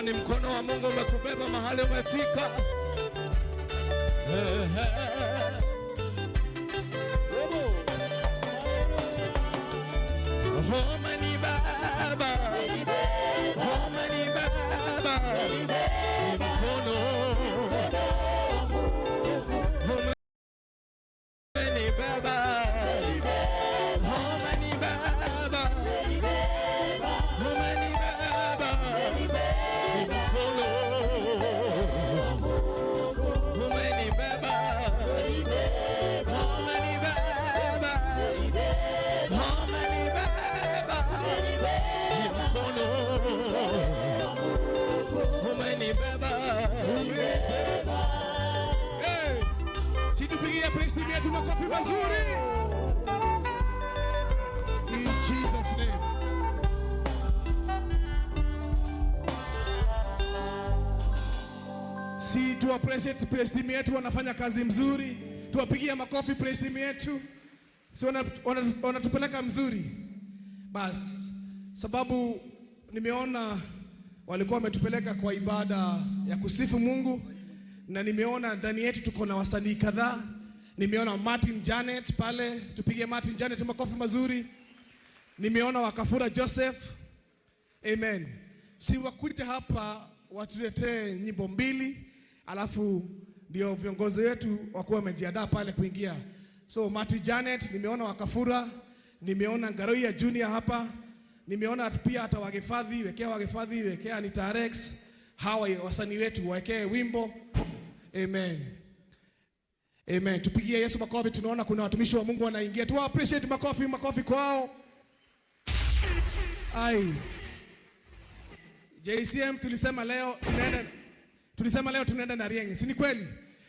Ni mkono wa Mungu umekubeba mahali umefika. Umenibeba, umenibeba, ni mkono umenibeba, umenibeba, umenibeba, ni mkono umenibeba, umenibeba, umenibeba, ni mkono umenibeba. Hey, si tupigie praise team yetu makofi mazuri. In Jesus' name. Si tu appreciate praise team yetu, wanafanya kazi mzuri. Tuwapigie makofi praise team yetu. Si wanatupeleka mzuri. Bas, sababu nimeona walikuwa wametupeleka kwa ibada ya kusifu Mungu na nimeona ndani yetu tuko na wasanii kadhaa. Nimeona Martin Janet pale, tupige Martin Janet makofi mazuri. Nimeona Wakafura Joseph. Amen. Si wakuja hapa watuletee nyimbo mbili, alafu ndio viongozi wetu wakuwa wamejiandaa pale kuingia. So Martin Janet, nimeona Wakafura, nimeona Ngaroia Junior hapa, nimeona pia hata Wagefadhi, wekea Wagefadhi, wekea Anita Rex, hawa wasanii wetu wawekee wimbo. Amen. Amen. Tupigie Yesu makofi. Tunaona kuna watumishi wa Mungu wanaingia. Tu appreciate, makofi, makofi kwao. Ai. JCM, tulisema leo tunaenda na Rieng. Si ni kweli?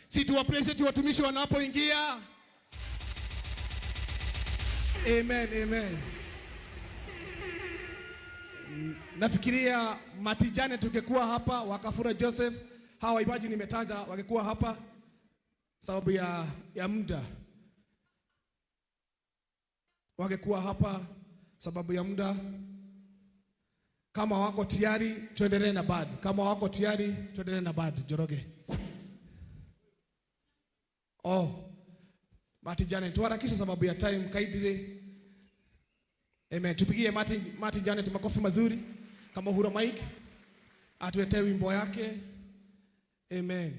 Si tu appreciate watumishi wanapoingia. Amen, amen. Nafikiria Matijane tungekuwa hapa, Wakafura Joseph, hawa waimbaji nimetaja wangekuwa hapa, sababu ya muda. Wangekuwa hapa sababu ya muda. Kama wako tayari tuendelee na band. Kama wako tayari tuendelee na band. Joroge. Oh. Martin Janet, tuharakishe sababu ya time kaidire. Amen. Tupigie Martin Janet makofi mazuri kama hura mic. Atuletee wimbo yake. Amen.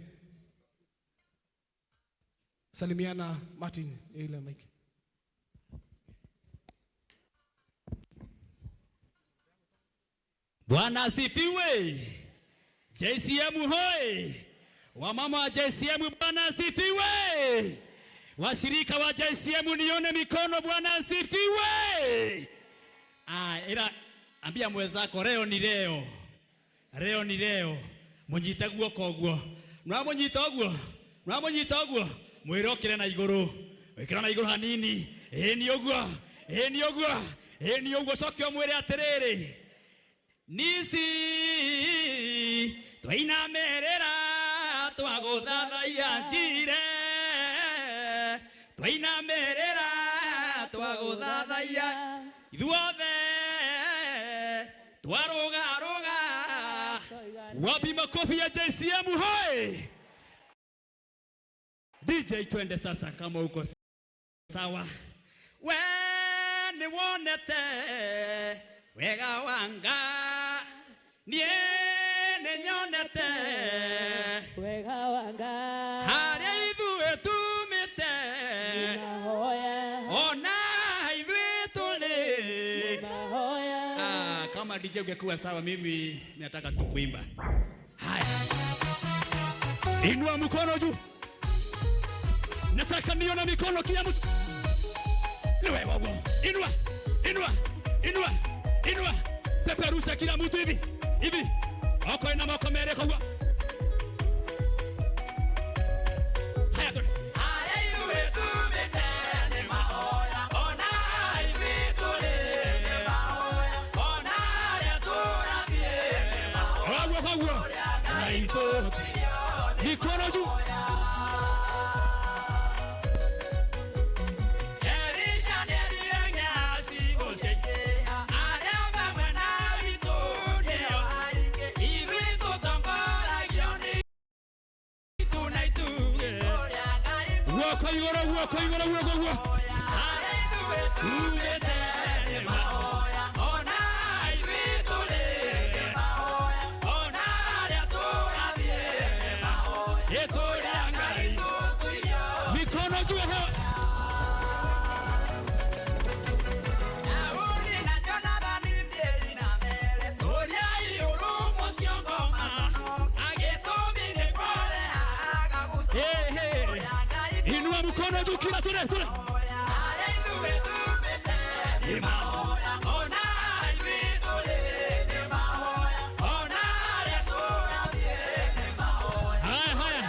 Salimiana Martin ile mic. Bwana asifiwe. JCM hoi. Wamama wa JCM, Bwana asifiwe. Washirika wa JCM, nione mikono, Bwana asifiwe. Ah, ila ambia mwenzako leo ni leo. Leo ni leo. Munyite guoko guo. Nwamunyita uguo. Nwamunyita uguo. Mwire okire na iguru. Wikira na iguru hanini. Ĩ ni uguo. Ĩ ni uguo. Ĩ ni uguo, coke ũmwĩre atĩrĩrĩ. Nisi twainamerera twagũthathaiya njire, twainamerera twagũthathaiya ithuothe twarũgarũga. Wapi makofi ya JCM hoi? DJ, twende sasa kama uko sawa. We nĩwonete wega wa Ngai, niĩ nĩnyonete wega wa Ngai harĩa ithuĩ tumĩte mahoya ona ithuĩ tũrĩ mahoya. Ah, kama DJ ungekuwa sawa, mimi nataka tu kuimba. Haya, inua mkono juu, nataka nione mikono kila mtu. Ni wewe wewe. Inua, inua, inua, inua, peperusha kila mtu hivi hivi, oko ina moko mere kwa haya tole. Haya ithuĩ tumĩte nĩ mahoya, ona ithuĩ tũrĩ nĩ mahoya, ona harĩa tũrathiĩ nĩ mahoya. Koguo, koguo. Aitũ. Mikono juu. Elisha nĩerire Gehazi ũcio, arĩa mamwe na witũ nĩo aingĩ, ithuĩ tũkĩrĩ Guoko igũrũ, guoko igũrũ, guoko guo. Mikono juu ya hewa. Hey, hey. Inua mkono juu kila tule tule. Haya haya.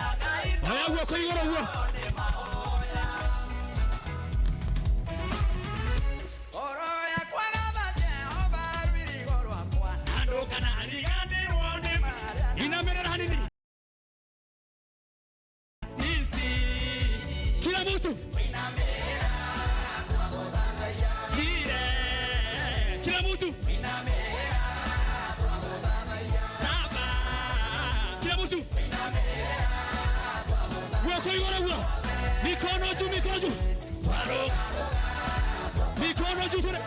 Haya guoko igũrũ guo. Inamerera hanini. Kila mtu. Kila mtu. Kila mtu. Guoko igũrũ guo. Mikono juu, mikono juu. Mikono juu tule.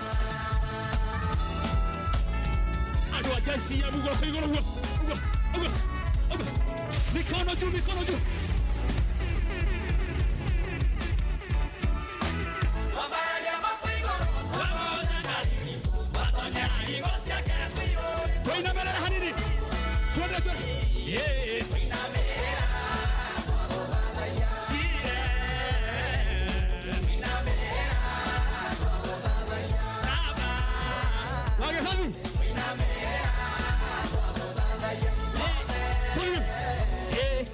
Andũ a JCM guoko igũrũ guo. Uguo, uguo, uguo. Mikono juu, mikono juu. Twainamerera hanini. Twende twende. Yeah. Wage haru. Twende. Yeah.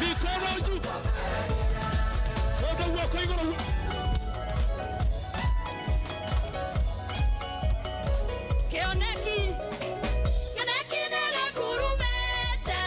Mikono juu. Odo guoko igũrũ. Kĩoneki, kĩoneki nĩgĩkurumĩte.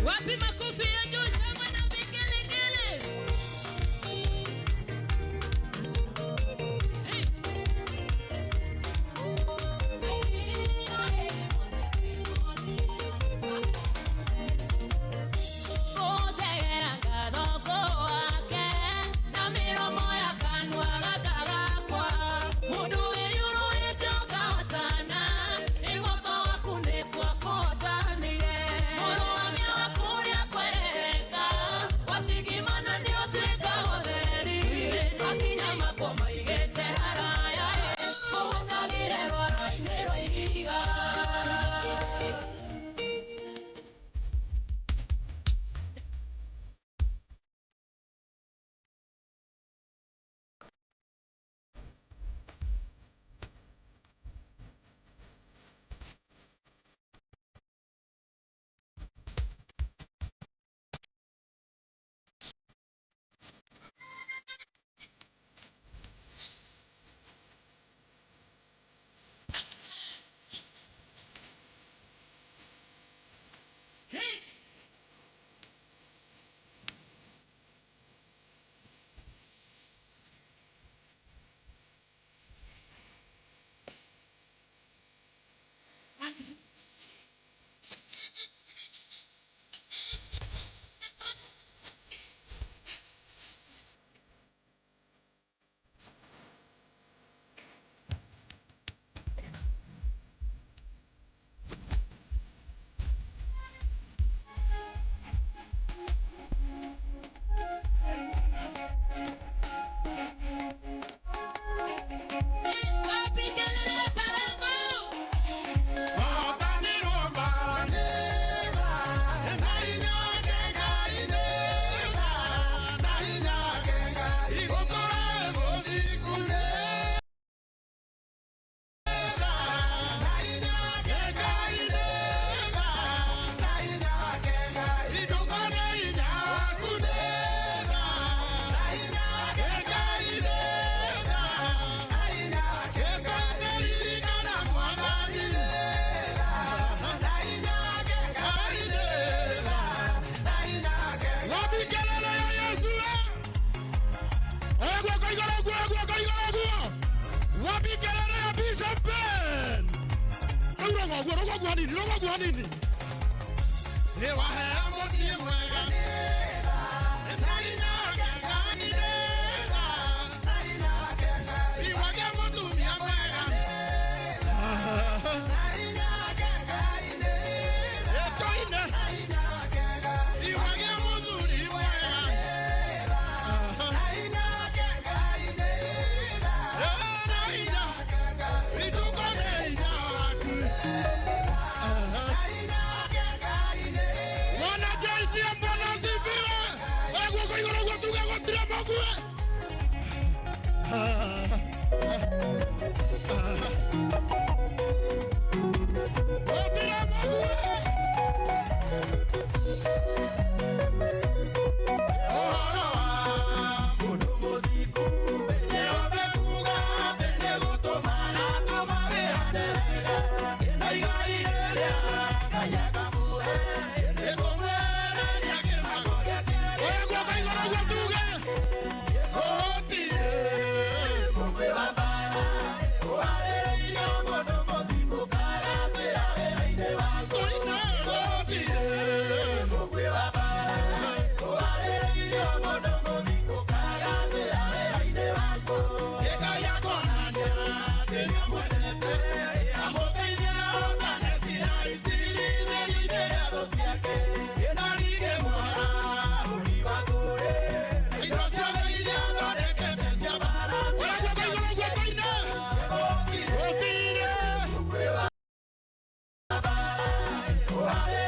Wapi makofi ya juu, shangwe na vigelegele? Wapi kelele Barango? Oya